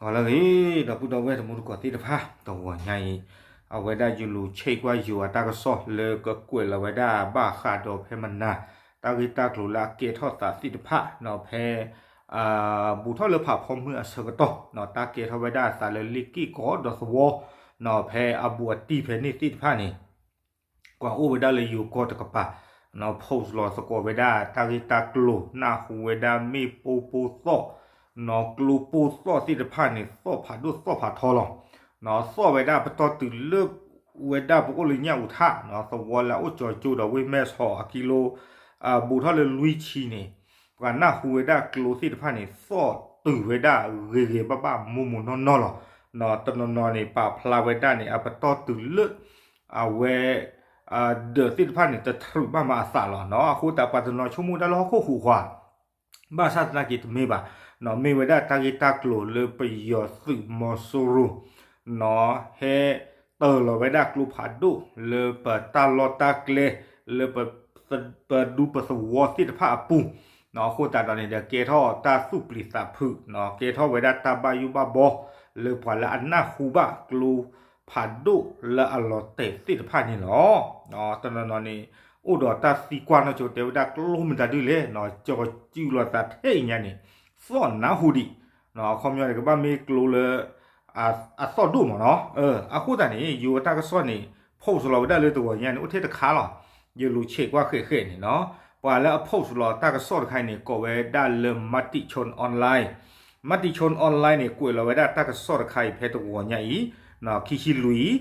ပှၤလၢအဂ့ၤ ဒီပုၢ်ဒီဝဲၢ်တံၤသကိးသ့ၣ်တဖၣ် တဂီၤညါအံၤ အဝဲဒၣ်ယလူၤဆဲးကွၢ်ယိၤအတၢ်ကစီၣ်လၢကကွဲးလီၤဝဲဒၣ်ဘၣ်ဃးဒီးဖဲမနၤ တၢ်ဂ့ၢ်တၢ်ကျိၤလၢအကဲထီၣ်သးသ့ၣ်တဖၣ် ဖဲ ဘူးထီၣ်လၢဖးဖီမုၢ်အဆၢကတီၢ် တၢ်ကဲထီၣ်ဝဲဒၣ်အသးလၢလ့ၣ်က့ၣ်ကီဒီးသဝီ ဖဲအဘူးအတံၢ်ဖဲန့ၣ်သ့ၣ်တဖၣ်န့ၣ် ပှၤအိၣ်ဝဲဒၣ်လၢယိၤကီၢ်တကပၤ post လီၤသကိးဝဲဒၣ်တၢ်ဂ့ၢ်တၢ်ကျိၤ နၢ်ဟူဝဲဒၣ်မ့ၣ်ပိၢ်ပိၢ်သီၣ် ကျိပိၢ်သီၣ်သ့ၣ်တဖၣ်န့ၣ် သီၣ်ဖးဒိၣ်သီၣ်ဖးထီလီၤ. သီၣ်ဝဲဒၣ်ပတီၢ်တုၤလၢ ဝဲဒၣ်ပအိၣ်လၢညၣ်အူထၣ် သဝီလၢအအိၣ်ကၠီၤကၠိဒီးဝ့ၢ်မဲၢ်ဆီးအကံလိ ဘူးထီၣ်လၢလွံၢ်ဆံန့ၣ် ပှၤနၢ်ဟူဝဲဒၣ်ကျိသ့ၣ်တဖၣ်န့ၣ် သီၣ်တုၤဝဲဒၣ်ဂ့ၤဂ့ၤဘၣ်ဘၣ်မိၢ်မိၢ်နီၢ်နီၢ်လီၤ. တနီၤနီၤန့ၣ် ပာ်ဖျါဝဲဒၣ်န့ၣ် အပတီၢ်တုၤလၢ အဝဲ ဒၢးသ့ၣ်တဖၣ်န့ၣ် တထြုးဘၣ်မၤအသးလီၤ. အဃိသတးပှၤတနီၤဆိကမိၣ်ဝဲဒၣ်လၢဟီၣ်ခိၣ်ဟူးဃာ် ဘၣ်ဆၣ်သနာ်က့တမ့ၢ်ဘၣ်. မ့ၢ်ဝဲဒၣ်တၢ်ဂ့ၢ်တၢ်ကျိၤလၢပယီၤသုးမီၤစိရိၤ ဟဲတၢၤလီၤဝဲဒၣ်ကျိဖးဒိၣ်လၢပတၢ်လီၢ်တၢ်ကျဲ လၢ ပဒူပသဝီသ့ၣ်တဖၣ်အပူၤ အဃိသတးဒီးန့ၣ်ဒီး ကဲထီၣ်တၢ်သူၣ်ပျံၤသးဖုး ကဲထီၣ်ဝဲဒၣ်တၢ်ဘၣ်ယိၣ်ဘၣ်ဘီ လၢပှၤလၢအနၢ်ဟူဘၣ်ကျိဖးဒိၣ်လၢအလီၤတဲာ်သ့ၣ်တဖၣ်န့ၣ်လီၤ. တနီၤနီၤန့ၣ် အိၣ်ဒီးတၢ်သံကွၢ်နီၢ်ကၠိ တဲဝဲဒၣ်ကျိမတၤဒုလဲၣ် ကၠီၤကၠူလိာ်သးထဲအံၤညါန့ၣ် သီၣ်နၢဟူဒံး အခီပညီန့ၣ် ကဘၣ်မ့ၢ်ကျိလၢ အသီၣ်ဒိၣ်မးနီၤ. အဃိသတးန့ၣ် ယိၤအတၢ်ကစီၣ်န့ၣ် post လီၤဝဲဒၣ်လၢတဂီၤညါန့ၣ် အိၣ်ထဲတခါလီၤ. ယလူၤဆဲးကွၢ်ဃဲးဃဲးန့ၣ်နီၤ ပှၤလၢအ post လီၤတၢ်ကစီၣ်တခါအံၤန့ၣ် ကိးဝဲဒၣ်လၢ Matichon Online, Matichon Online န့ၣ် ကွဲးလီၤဝဲဒၣ်တၢ်ကစီၣ်တခါအံၤဖဲတဂီၤညါအံၤ ခံဆံလွံၢ်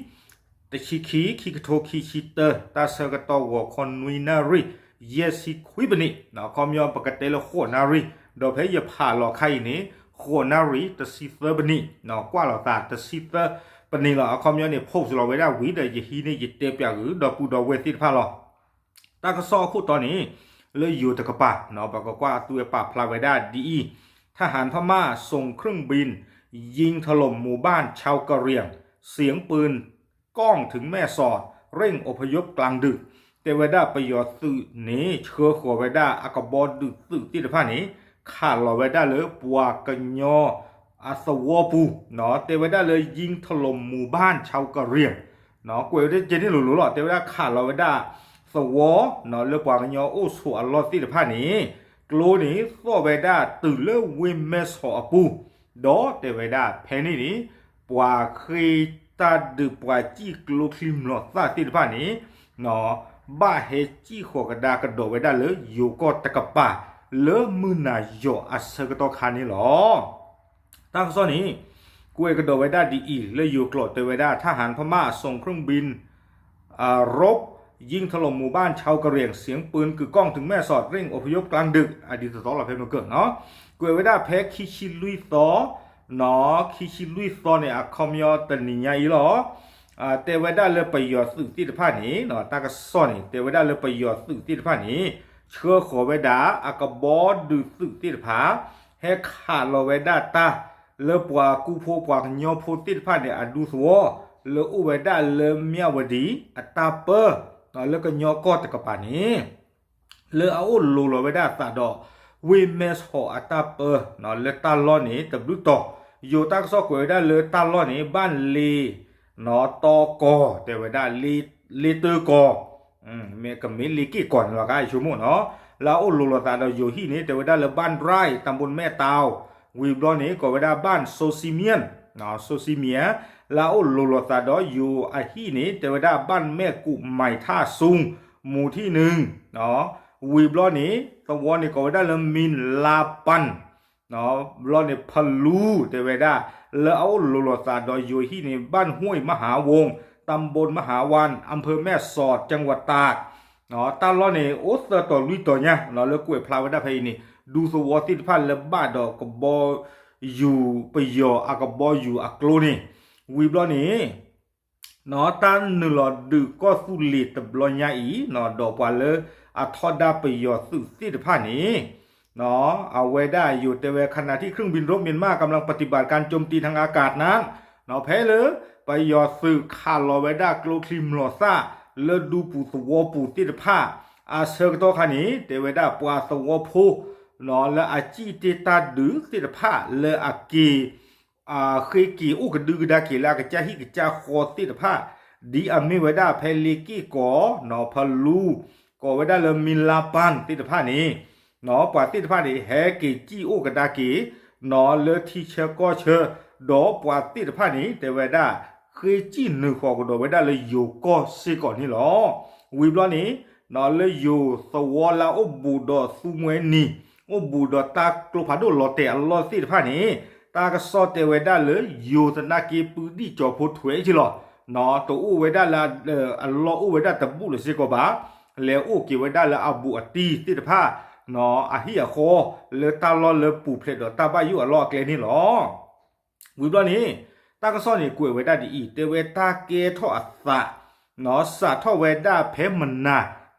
တဆံခံ ခံကထိခံဆံတၢ တၢ်ဆၢကတီၢ်ဂီၤခီနွံနၣ်ရံၣ် ယဲၢ်ဆံခွံပနံး အခီပညီပကတဲလၢဃိးနၣ်ရံၣ် ဒီးဖဲယဖးလီၤခါအံၤန့ၣ် ဃိးနၣ်ရံၣ် တဆံသၢပနံး ကွၢ်လီၤသးတဆံသၢပနံးလီၤ. အခီပညီန့ၣ် post လီၤဝဲဒၣ်ဝံၤဒီးယဟံးန့ၢ်ယတဲပၠးဂုာ်ဒီပုၢ်ဒီဝဲၢ်သ့ၣ်တဖၣ်လီၤ. တၢ်ကစီၣ်အခိၣ်တီန့ၣ် လၢယိၤတကပၤ ပကကွၢ်အသုဝဲပာ်ဖျါဝဲဒၣ်ဒ်အံၤ, ทหารพม่าส่งเครื่องบิน ยิงถล่มหมู่บ้านชาวกะเหรี่ยงเสียงปืนก้องถึงแม่สอด เร่งอพยพกลางดึก တဲဝဲဒၣ်ပယီၤသုးန့ၣ် ဆှၢဃီၤဝဲဒၣ်အကဘီဒုးသုးသ့ၣ်တဖၣ်န့ၣ် ခးလီၤဝဲဒၣ်လၢပှၤကညီ အသဝီပူၤ တဲဝဲဒၣ်လၢ ยิงถล่มหมู่บ้านชาวกะเหรี่ยง ကွဲးဝဲဒၣ်ကဲန့ၣ်လိၤလိၤလီၤ. တဲဝဲဒၣ်ခးလီၤဝဲဒၣ်သဝီ လၢပှၤကညီအိၣ်ဆိးအလီၢ်သ့ၣ်တဖၣ်န့ၣ် ကျိန့ၣ်သီၣ်ဝဲဒၣ်တုၤလၢဝ့ၢ်မဲၢ်ဆီးအပူၤ ဒီးတဲဝဲဒၣ်ဖဲန့ၣ်န့ၣ် ပှၤဃ့ၢ်တၢ်ဒုးပှၤစံၣ်ကျိချံမျိာ်သၣ်သ့ၣ်တဖၣ်န့ၣ် ဘၣ်ဟဲစံၣ်ဃီၤကဒါကဒီးဝဲဒၣ်လၢယိၤကီၢ်တကပၤ လၢမုၢ်နၤယီၤအဆၢကတီၢ်ခါန့ၣ်လီၤ. တၢ်ကစီၣ်န့ၣ် ကွဲးကဒီးဝဲဒၣ်ဒ်အံၤ လၢယိၤကျိာ်တဲဝဲဒၣ် ทหารพม่าส่งเครื่องบินรบ ยิงถล่มหมู่บ้านชาวกะเหรี่ยง เสียงปืนกึกก้องถึงแม่สอดเร่งอพยพกลางดึก အဒ်သိးသိးလီၤဖဲမုၢ်ကၢၢ်နီၤ ကွဲးဝဲဒၣ်ဖဲခံဆံလွံၢ်သီ ခံဆံလွံၢ်သီန့ၣ် အခီပညီတနံၤညါအံၤလီၤ. တဲဝဲဒၣ်လၢပယီၤသုးသ့ၣ်တဖၣ်န့ၣ် တၢ်ကစီၣ်န့ၣ် တဲဝဲဒၣ်လၢပယီၤသုးသ့ၣ်တဖၣ်န့ၣ် ဆှၢဃီၤဝဲဒၣ်အကဘီဒုးသုးသ့ၣ်တဖၣ် ဟဲခးလီၤဝဲဒၣ်တၢ် လၢပှၤကူဖိပှၤကညီဖိသ့ၣ်တဖၣ်န့ၣ် အဒူသဝီ လၢအိၣ်ဝဲဒၣ်လၢမၠၣ်ဝတံၤအတၢ်ပၢ လၢကညီကီၢ်တကပၤန့ၣ် လၢအအိၣ်လိၤလီၤဝဲဒၣ်အသးဒီး ဝ့ၢ်မဲၢ်ဆီးအတၢ်ပၢ လၢတၢ်လီၢ်န့ၣ် တဘျုးတီၤ ယိၤတၢ်ကစီၣ်ကွဲးဝဲဒၣ်လၢတၢ်လီၢ်န့ၣ် ဘၣ်လ့ တီကီၢ် တဲဝဲဒၣ် လ့တၢကီၢ် မ့ၢ်ကမ့ၢ်လ့က့ၣ်ကီၢ်န့ၣ်လီၤ ကါယဆိကမိၣ်နီၤ လၢအအိၣ်လိၤလီၤသးဒီးယိၤဟံၣ်န့ၣ် တဲဝဲဒၣ်လၢ บ้านไร่ ตำบลแม่ตาว ဝံၤဘျီန့ၣ် ကိးဝဲဒၣ် บ้านโซซีเมียน โซซีเมียน လၢအအိၣ်လိၤလီၤသးဒီးယိၤအဟံၣ်န့ၣ် တဲဝဲဒၣ် บ้านแม่กุใหม่ท่าซุง หมู่ที่หนึ่ง ဝံၤဘျီန့ၣ် သဝီန့ၣ်ကိးဝဲဒၣ်လၢ မံၤလါပၣ် ဘျီန့ၣ် ဖလူ တဲဝဲဒၣ် လၢအအိၣ်လိၤလီၤသးဒီးယိၤဟံၣ်န့ၣ် บ้านห้วยมหาวง ตำบลมหาวัน อำเภอแม่สอด จังหวัดตาก တၢ်လီၢ်န့ၣ် အိၣ်သၢတီၤလွံၢ်တီၤညါ လၢကွဲးဖျါဝဲဒၣ်ဖဲအံၤန့ၣ် ဒူသဝီသ့ၣ်တဖၣ်လၢဘၣ်ဒီးကဘီယူၤပယီၤအကဘီယူၤအကျိန့ၣ် ဝံၤဘျီန့ၣ် တၢ်နုာ်လီၤဒုးကီၢ်သူလ့ၤတဘျီညါအံၤ ဒီးပှၤလၢအထီဒါပယီၤသုးသ့ၣ်တဖၣ်န့ၣ် အဝဲဒၣ်ယိၤတဲဝဲ ขณะที่เครื่องบินรบเมียนมากำลังปฏิบัติการโจมตีทางอากาศนั้น ဖဲလၢ ပယီၤသုးခးလီၤဝဲဒၣ်ကျိချံမျိာ်သၣ် လၢဒူပူၤသဝီပူၤသ့ၣ်တဖၣ် အဆၢကတီၢ်ခါန့ၣ် တဲဝဲဒၣ်ပှၤသဝီဖိ လၢအစံၣ်တ့ၢ်တၢ်ဒုးသ့ၣ်တဖၣ်လၢအက့ၤ ဃ့က့ၤအိၣ်ကဒုကဒါက့ၤလၢအကစၢ်ဟံၣ်ကစၢ်ဃီသ့ၣ်တဖၣ် ဒ်အမ့ၢ်ဝဲဒၣ်ဖဲလ့က့ၢ်ကီၢ် နီၢ်ဖလူ ကိးဝဲဒၣ်လၢ မံၤလါပၢၢ် သ့ၣ်တဖၣ်န့ၣ် ပှၤသ့ၣ်တဖၣ်န့ၣ် ဟဲက့ၤစံၣ်အိၣ်ကဒါက့ၤ နီၢ်လၢထံဆၢကီၢ်ဆၢ ဒီးပှၤသ့ၣ်တဖၣ်န့ၣ် တဲဝဲဒၣ် ဃ့စံၣ်နုာ်ဃီၤကဒီးဝဲဒၣ်လၢယိၤကီၢ်စ့ၢ်ကီးန့ၣ်လီၤ. ဝံၤဘျီန့ၣ် နီၢ်လၢယိၤသဝီလၢအအိၣ်ဘူးဒီးသူမှဲနံၤ အိၣ်ဘူးဒီးတၢ်ကျိဖးဒိၣ်လီၤတဲာ်အလီၢ်သ့ၣ်တဖၣ်န့ၣ် တၢ်ကစီၣ်တဲဝဲဒၣ်လၢ ယိၤသနာ်က့ ပုဒံၣ်ကၠီၤဖိထွဲးက့လီၤ. နီၢ်တအိၣ်ဝဲဒၣ်လၢ အလီၢ်အိၣ်ဝဲဒၣ်တဘူၣ်လၢၤစ့ၢ်ကီးဘၣ်. လဲၤအိၣ်က့ၤဝဲဒၣ်လၢအဘူးအတံၢ်သ့ၣ်တဖၣ် နီၢ်အဟံၣ်အဃီ လၢတၢ်လီၢ်လၢပူၤဖျဲးဒီးတၢ်ဘၣ်ယိၣ်အလီၢ်အကျဲန့ၣ်လီၤ. ဝံၤဘျီန့ၣ် တၢ်ကစီၣ်န့ၣ်ကွဲးဝဲဒၣ်ဒ်အံၤ တဲဝဲတၢ်ကဲထီၣ်အသး နီၢ်စးထီၣ်ဝဲဒၣ်ဖဲမနၤ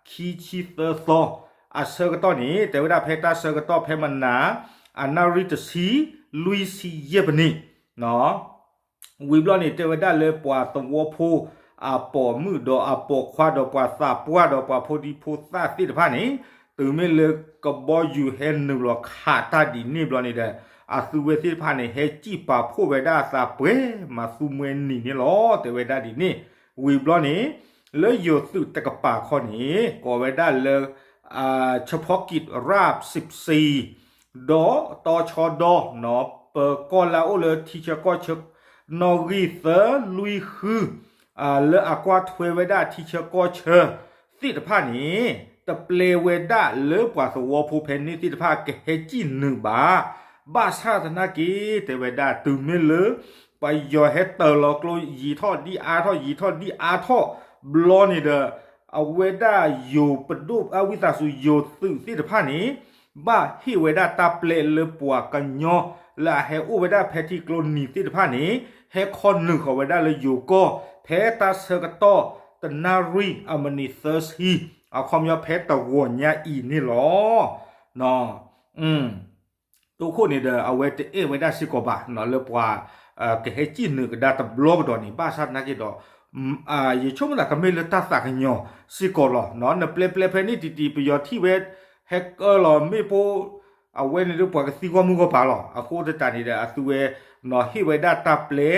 ခံဆံသၢသီ အဆၢကတီၢ်န့ၣ် တဲဝဲဒၣ်ဖဲတၢ်ဆၢကတီၢ်ဖဲမနၤ အနၣ်ရံၣ်တဆံ လွံၢ်ဆံယဲၢ်ပနံး နီၢ် ဝံၤဘျီန့ၣ် တဲဝဲဒၣ်လၢပှၤသဝီဖိ အပိာ်မုၣ်ဒီးအပိာ်ခွါဒီးပှၤသးပှၢ်ဒီးပှၤဖိဒံဖိသၣ်သ့ၣ်တဖၣ်န့ၣ် တုၤမ့ၢ်လၢကဘီယူၤဟဲနုာ်လီၤခးတၢ်ဒ်န့ၣ်ဘျီန့ၣ်ဒီး အသုဝဲသ့ၣ်တဖၣ်န့ၣ် ဟဲစံၣ်ပာ်ဖှိၣ်ဝဲဒၣ်အသးပှဲၤမၤသူမှဲနံၤန့ၣ်လီၤ. တဲဝဲဒၣ်ဒ်န့ၣ် ဝံၤဘျီန့ၣ် လၢယိၤသုးတကပၤခီန့ၣ် ကိးဝဲဒၣ်လၢ ဆၢဖီကံးရၢ်စံးစံး ဒီးတီဆှီဒီ ပၢၤကီၢ်လၢအအိၣ်လၢထံဆၢကီၢ်ဆၢ နီၣ်ဂံၢ်သၢလွံၢ်ဃု လၢအကွၢ်ထွဲဝဲဒၣ်ထံဆၢကီၢ်ဆၢသ့ၣ်တဖၣ်န့ၣ် တပျဲဝဲဒၣ်လၢပှၤသဝီဖိဖဲန့ၣ်သ့ၣ်တဖၣ်ကဟဲစံၣ်နုာ်ဘၣ်. ဘၣ်ဆၣ်သနာ်က့ တဲဝဲဒၣ်တုၤမ့ၢ်လၢ ပယီၤဟဲတၢၤလီၤကျိယံာ်ထီၣ်ဒံးအါထီၣ် ယံာ်ထီၣ်ဒံးအါထီၣ်ဘျီန့ၣ်ဒီး အဝဲဒၣ်ယိၤပဒိၣ်အဝံသးစူၤယိၤသုးသ့ၣ်တဖၣ်န့ၣ် ဘၣ်ဟ့ၣ်ဝဲဒၣ်တၢ်ပျဲလၢပှၤကညီ လၢအဟဲအိၣ်ဝဲဒၣ်ဖဲထံကျိနံၤသ့ၣ်တဖၣ်န့ၣ် ဟဲခီနုာ်ဃီၤဝဲဒၣ်လၢယိၤကီၢ် ဖဲတၢ်ဆၢကတီၢ်တနၣ်ရံၣ်အမံးနံးသၢဆံ အခီပညီဖဲတဂီၤညါအံၤန့ၣ်လီၤ. တိခိၣ်န့ၣ်ဒီး အဝဲတအဲၣ်ဝဲဒၣ်စ့ၢ်ကီးဘၣ် လၢပှၤ ကဟဲစံၣ်နုာ်ကဒါတဘျီကဒီးန့ၣ် ဘၣ်ဆၣ်သနာ်က့ဒီး ယဆိကမိၣ်သးကမ့ၢ်လၢတၢ်သးကညီၤစ့ၢ်ကီးလီၤ. နပျဲပျဲဖဲန့ၣ်တံၢ်တံၢ် ပယီၤထံၣ်ဝဲ ဟဲကၢလီၤမ့ၣ်ပိၢ် အဝဲန့ၣ်ဒီးပှၤကသံဂီၢ်မုၢ်ဂီၢ်ပၤလီၤ. အဃိသတးန့ၣ်ဒီး အသုဝဲ နီၢ်ဟ့ၣ်ဝဲဒၣ်တၢ်ပျဲ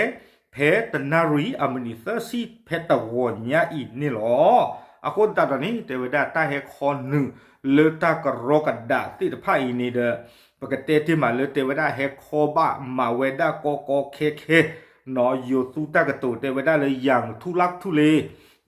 ဖဲတနၣ်ရံၣ်အမံးနံးသၢဆံ ဖဲတဂီၤညါအံၤန့ၣ်လီၤ. အဃိသတးဒီးန့ၣ် တဲဝဲဒၣ်တၢ်ဟဲခီနုာ်လၢတၢ်ကရီကဒးသ့ၣ်တဖၣ်အံၤန့ၣ်ဒီး ပကတဲတ့ၢ်မးလၢတဲဝဲဒၣ်ဟဲခီဘၣ်မၤဝဲဒၣ်ကီကီခဲခဲ နီၢ်ယိၤသူတၢ်ကတိၤတဲဝဲဒၣ်လၢယၤထူလၢ်ထူလ့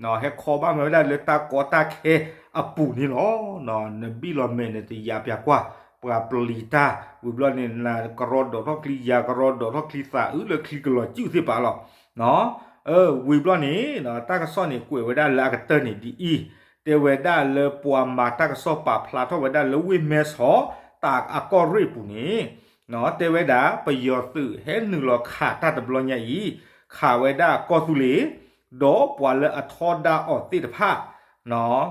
နီၢ်ဟဲခီဘၣ်မၤဝဲဒၣ်လၢတၢ်ကီတၢ်ခဲအပူၤန့ၣ်လီၤ. နီၢ်နဘံၣ်လီၤမဲာ်န့ၣ် တယၤပျၢ်ကွၢ် ပှၤပျံၤတၢ် ဝံၤဘျီန့ၣ် နကရီဒီးထီၣ်ချံ ယၤကရီဒီးထီၣ်ချံသးအုးလၢချံကလီၤစုၣ်သ့ၣ်တဖၣ်လီၤ. နီၢ် ဝံၤဘျီန့ၣ် တၢ်ကစီၣ်န့ၣ်ကွဲးဝဲဒၣ်လၢအကတၢၢ်န့ၣ်ဒ်အံၤ, တဲဝဲဒၣ်လၢပှၤမၤတၢ်ကစီၣ်ပာ်ဖျါထီၣ်ဝဲဒၣ်လၢဝ့ၢ်မဲဆီး တၢ်အကီၢ်ရ့ၣ်ပူၤန့ၣ် နီၢ် တဲဝဲဒၣ် ပယီၤသုးဟဲနုာ်လီၤခးတၢ်တဘျီညါအံၤ ခးဝဲဒၣ်ကီၢ်သူလ့ၤ ဒီးပှၤလၢအထီဒါအီၤသ့ၣ်တဖၣ် နီၢ်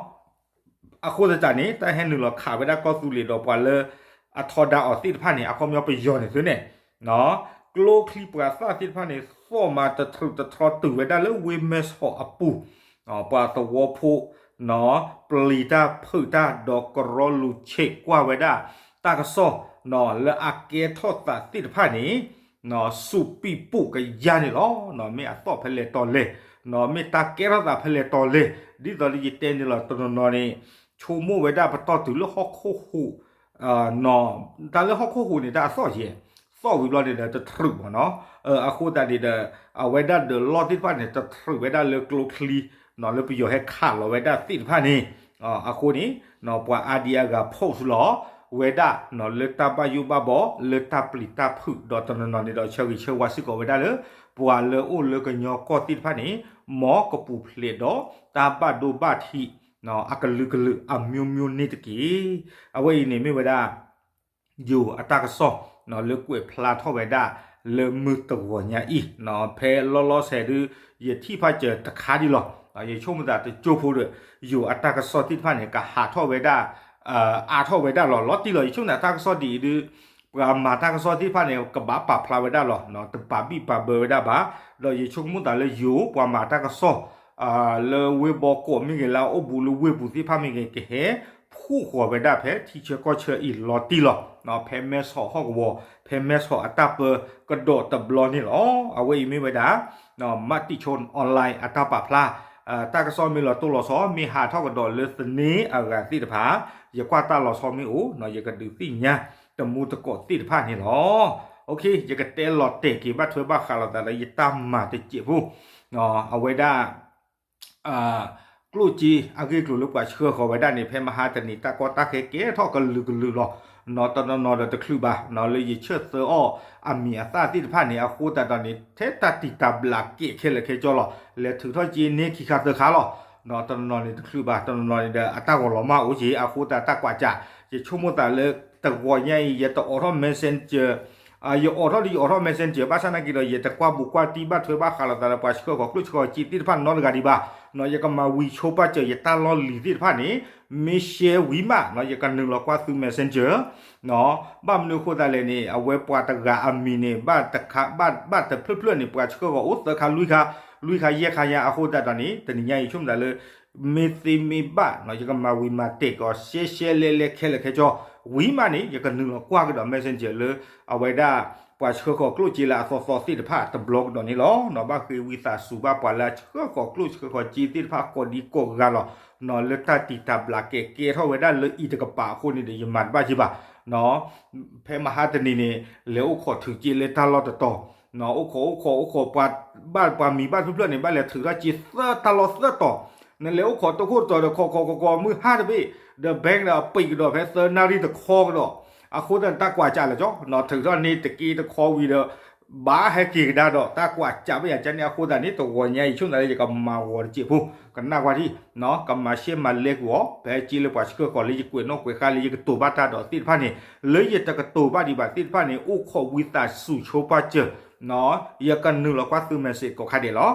အဃိသတးန့ၣ် တၢ်ဟဲနုာ်လီၤခးဝဲဒၣ်ကီၢ်သူလ့ၤဒီးပှၤလၢအထီဒါအီၤသ့ၣ်တဖၣ်န့ၣ် အခီပညီပယီၤန့ၣ်သုန့ၣ် နီၢ် ကျိချံပှၤသၣ်သ့ၣ်တဖၣ်န့ၣ် သီၣ်မၤတထြုးတထြီတုၤဝဲဒၣ်လၢဝ့ၢ်မဲဆီးအပူၤ နီၢ် ပှၤသဝီဖိ နီၢ် ပျံၤတၢ်ဖုးတၢ်ဒီးကရီလူၤဆဲးကွၢ်ဝဲဒၣ်တၢ်ကစီၣ် နီၢ် လၢအကဲထီၣ်သးသ့ၣ်တဖၣ်န့ၣ် နီၢ် စူးပံးပူးကယါန့ၣ်လီၤ. နီၢ် မ့ၢ်အသီၣ်ဖဲလဲၣ်တီၤလဲၣ် နီၢ် မ့ၢ်တၢ်ကဲထီၣ်သးဖဲလဲၣ်တီၤလဲၣ် ဒ်သိးလၢယတဲန့ၣ်လီၤ တနီၤနီၤန့ၣ် ဆိကမိၣ်ဝဲဒၣ်ပတီၢ်တုၤလၢဟီၣ်ခိၣ်ဟူး နီၢ် တၢ်လၢဟီၣ်ခိၣ်ဟူးန့ၣ် တၢ်အသီၣ်ယဲၢ် သီၣ်ဝံၤဘျီန့ၣ်ဒီး တထြုးမ့ၢ်နီၢ် အဃိသတးန့ၣ်ဒီး အဝဲဒၣ်ဒီးလီၢ်သ့ၣ်တဖၣ်န့ၣ် တထြုးဝဲဒၣ်လၢကျိချံ နီၢ် လၢပယီၤဟဲခးလီၤဝဲဒၣ်သ့ၣ်တဖၣ်န့ၣ် အဃိန့ၣ် နီၢ် ပှၤအါဒံအါဂၤ post လီၤဝဲဒၣ် နီၢ် လၢတၢ်ဘၣ်ယိၣ်ဘၣ်ဘီ လၢတၢ်ပျံၤတၢ်ဖုး ဒီးတနီၤနီၤန့ၣ်ဒီး ဆၢဂ့ၤဆၢဝါစ့ၢ်ကီးဝဲဒၣ်လၢ ပှၤလၢအိၣ်လၢကညီကီၢ်သ့ၣ်တဖၣ်န့ၣ် မ်ကပူၤဖျဲးဒီးတၢ်ဘၣ်ဒိဘၣ်ထံး နီၢ် အကလုာ်ကလုာ်အမျိုးမျိုးန့ၣ်တက့ၢ်. အဝဲအံၤန့ၣ်မ့ၢ်ဝဲဒၣ် ယိၤအတၢ်ကစီၣ် နီၢ် လၢကွဲးဖျါထီၣ်ဝဲဒၣ် လၢမုၢ်တဂီၤညါအံၤ နီၢ် ဖဲလီၤလီၤဆဲးဒု ယထံၣ်ဖးစၢၤတခါဒံးလီၤ. ယဆိကမိၣ်သးတကၠိဖိဒီး ယိၤအတၢ်ကစီၣ်သ့ၣ်တဖၣ်န့ၣ် ကဟးထီၣ်ဝဲဒၣ် အါထီၣ်ဝဲဒၣ်လီၤ. လီၤတံၢ်လီၤ ယဆိကမိၣ်သးတၢ်ကစီၣ်ဒ်အံၤဒု ပှၤမၤတၢ်ကစီၣ်သ့ၣ်တဖၣ်န့ၣ် ကဘၣ်ပာ်ဖျါဝဲဒၣ်လီၤ. တပာ်ဘံၣ်ပာ်ဘၢဝဲဒၣ်ဘၣ်. ဒီးယဆိကမိၣ်သးလၢယိၤပှၤမၤတၢ်ကစီၣ် လၢဝ့ၢ်ဘီကီးမ့ၢ်ဂ့ၤ လၢအအိၣ်ဘူးလၢဝ့ၢ်ပူၤသ့ၣ်တဖၣ်မ့ၢ်ဂ့ၤ ကဟဲ ဖှိၣ်ဃီၤဝဲဒၣ်ဖဲထံဆၢကီၢ်ဆၢအံၤလီၤတံၢ်လီၤ. ဖဲမဲဆီးဟီၣ်ကဝီၤ ဖဲမဲဆီးအတၢ်ပၢကဒီးတဘျီန့ၣ်လီၤ. အဝဲအံၤမ့ၢ်ဝဲဒၣ် မးတံာ်ဆိ online အတၢ်ပာ်ဖျါ တၢ်ကစီၣ်မ့ၢ်လီၤတိၢ်လီၤဆီ မ့ၢ်ဟးထီၣ်ကဒီးလၢသန့အဂၤသ့ၣ်တဖၣ် ယကွၢ်တၢ်လီၤဆီမ့ၢ်အိၣ် ယကဒုးသ့ၣ်ညါ တမူတကိးသ့ၣ်တဖၣ်န့ၣ်လီၤ. OK ယကတဲလီၤတဲာ်က့ၤ ဘၣ်ထွဲဘၣ်ဃးလိာ်သးဒီးယတၢ်မၤတစဲးဖိ အဝဲဒၣ် ကျိၣ်စ့အဂ့ၢ်အကျိၤလၢပှၤဆှၢဃီၤဝဲဒၣ်န့ၣ် ဖဲမဟါတနံၤ တၢ်ကီတၢ်ခဲကဲထီၣ်ကလုာ်ကလုာ်လီၤ. နီၢ်တနီၤနီၤဒီးတချုးဘၣ် လၢယဆၢသၢအီၣ်အမံၤအသၣ်သ့ၣ်တဖၣ်န့ၣ် အဃိသတးဒီးန့ၣ် ထဲတၢ်တံာ်တာ်ဘျးကဲးခဲလၢာ်ခဲဆ့လီၤ. လဲၤထုးထီၣ်က့ၤန့ၢ်ခံခါသၢခါလီၤ. နီၢ်တနီၤနီၤန့ၣ်တချုးဘၣ် တနီၤနီၤန့ၣ်ဒီးအတၢ်ဂီၤလီၤမၢ်အိၣ်က့ၤ အဃိသတးတၢ်ကွၢ်စး ယဆိကမိၣ်သးလၢ တဂီၤညါအံၤ ယတအိးထီၣ် Messenger ယအိးထီၣ်ဒီးယအိးထီၣ် Messenger ဘၣ်ဆၣ်နာ်က့ဒီး ယတကွၢ်ဘူးကွၢ်တံၢ်ဘၣ်ထွဲဘၣ်ဃးလိာ်သးဒီးပှၤဆှၢဃီၤကျိၣ်ဆှၢဃီၤစ့သ့ၣ်တဖၣ်နီတဂၤဒံးဘၣ်. နီၢ်ယကမၤဝံၤဆိပာ်စၢၤယတၢ်လီၢ်လံၤသ့ၣ်တဖၣ်န့ၣ် မ့ၢ်ရှဲဝံၤမး နီၢ်ယကနုာ်လီၤကွၢ်သု Messenger ဘၣ်မနုၤအဃိသတးလဲၣ်န့ၣ် အဝဲပှၤတဂၤအမံၤန့ၣ် ဘၣ်တခါ ဘၣ်တဖျၢၣ်ဖျၢၣ်န့ၣ် ပှၤဆှၢဃီၤအိၣ်သၢခါလွံၢ်ခါ လွံၢ်ခါယဲၢ်ခါညါအဃိသတးဒီးန့ၣ် တနံၤညါအံၤဆိကမိၣ်သးလၢ မ့ၢ်သ့မ့ၢ်ဘၣ် ယကမၤဝံၤမၤတဲာ်ကီးရှဲရှဲလဲလဲခဲလၢာ်ခဲဆ့ ဝံၤမးန့ၣ် ယကနုာ်လီၤကွၢ်ကဒီး Messenger လၢ အဝဲဒၣ် ပှၤဆှၢဃီၤကျိၣ်စ့လၢအသီသီသ့ၣ်တဖၣ်တဘျီကဒီးန့ၣ်လီၤ. နီၢ်ဘၣ်ဃ့ဝံသးစူၤဘၣ်ပှၤလၢအဆှၢဃီၤကျိၣ်ဆှၢဃီၤစ့သ့ၣ်တဖၣ်ကိးဒံကိးဂၤလီၤ. နီၢ်လၢတၢ်တံာ်တာ်ဘျးကဲးကဲထီၣ်ဝဲဒၣ်လၢအံၤတကပၤအဃိန့ၣ်ဒီး ယမၤတဘၣ်က့ၤဘၣ် ဖဲမဟါတနံၤန့ၣ် လဲၤအိၣ်ခိးထုးစ့လၢတၢ်လီၢ်တတီၤ အိၣ်ခိးအိၣ်ခိးအိၣ်ခိးပှၤ ဘၣ်ပှၤမံၤဘၣ်ဖျၢၣ်ဖျၢၣ်န့ၣ် ဘၣ်လဲၤထုးထီၣ်စ့သၢတၢ်လီၢ်သၢတီၤ နလဲၤအိၣ်ခိးတခိၣ်တတီၤဒီး ခိးခိးခိးခိးမုၢ်ဟါတဘ့ၣ် ဒီး bank ဒီးပံးကဒီးဖဲသၢနၣ်ရံၣ်တခီကဒီး အဃိသတးန့ၣ် တၢ်ကွၢ်စးလၢာ်ကၠီ နီၢ်ထုးထီၣ်န့ၢ်တက့တခီဝံၤဒီး ဘၣ်ဟဲက့ၤကဒါဒီး တၢ်ကွၢ်စးဘၣ်ယၤကန့ၣ်အဃိသတးန့ၣ် တဂီၤညါအံၤဆိကမိၣ်သးလၢယကမၤဂီၤတစဲးဖိ ကနၣ်ကွၢ်ထံ ကမၤရှဲမၤလဲကွံာ်အီၤ ဖဲစ့လၢပှၤဆှၢဃီၤလၢယကွဲးနီၣ်ကွဲးဃါလၢယကတိၤဘၣ်တၢ်ဒီးသ့ၣ်တဖၣ်န့ၣ် လၢယတကတိၤဘၣ်ဒံးဘၣ်သ့ၣ်တဖၣ်န့ၣ် အိၣ်ခိးဝံသးစူၤဆိပာ်စၢၤ ယကနုာ်လီၤကွၢ်သု message ကိးခါဒဲးလီ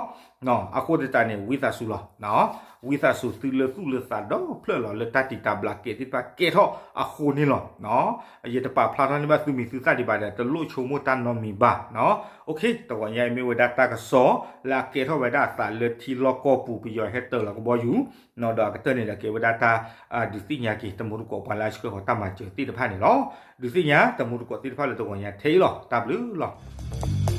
ၤ. အဃိသတးန့ၣ် ဝံသးစူၤလီၤ. ဝံသးစူၤသုလၢသူၣ်လၢသးဒီဖျၢၣ်လီၤ လၢတၢ်တံာ်တာ်ဘျးကဲးသ့ၣ်တဖၣ်ကဲထီၣ်အဃိန့ၣ်လီၤ. ယတပာ်ဖျါထီၣ်န့ၢ်ဘၣ်သုမံၤသုသၣ်ဒံးဘၣ်ဒီး တလိၣ်ဆိကမိၣ်တၢ်နီတမံၤဘၣ်. OK တဂီၤညါအံၤမ့ၢ်ဝဲဒၣ်တၢ်ကစီၣ် လၢအကဲထီၣ်ဝဲဒၣ်အသးလၢထံလီၢ်ကီၢ်ပူၤ ပယီၤဟဲတၢၤလီၤကဘီယူၤ ဒီးအကတၢၢ်န့ၣ်ဒီးကဲဝဲဒၣ်တၢ်ဒုးသ့ၣ်ညါက့ၤ တမူတကိးပှၤလၢအဆှၢဃီၤတၢ်မၤစၢၤသ့ၣ်တဖၣ်န့ၣ်လီၤ. ဒုးသ့ၣ်ညါတမူတကိးသ့ၣ်တဖၣ်လၢတဂီၤညါထဲအံၤလီၤ. တၢ်ဘျုးလီၤ.